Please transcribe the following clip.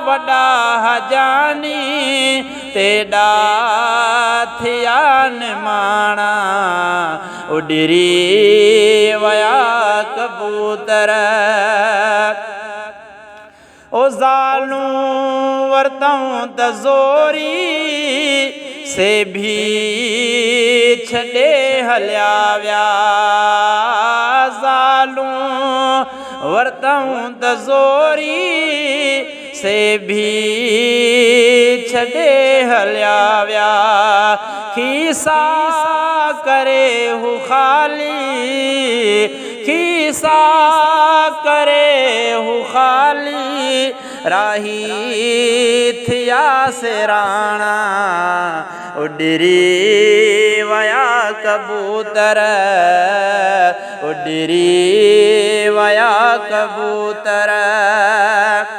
وڏا جاني تيڏا ٿيا نماڻا، اڏري ويا ڪبوتر. او زالون ورتئون ته زوري، سي ڀي ڇڏي هليا ويا. زالون ورتئون ته زوري، سي ڀي ڇڏي هليا ويا. کيسا ڪري هو خالي، کيسا ڪري هو خالي، راهي ٿيا سراڻا، اڏري ويا ڪبوتر، اڏري ويا ڪبوتر.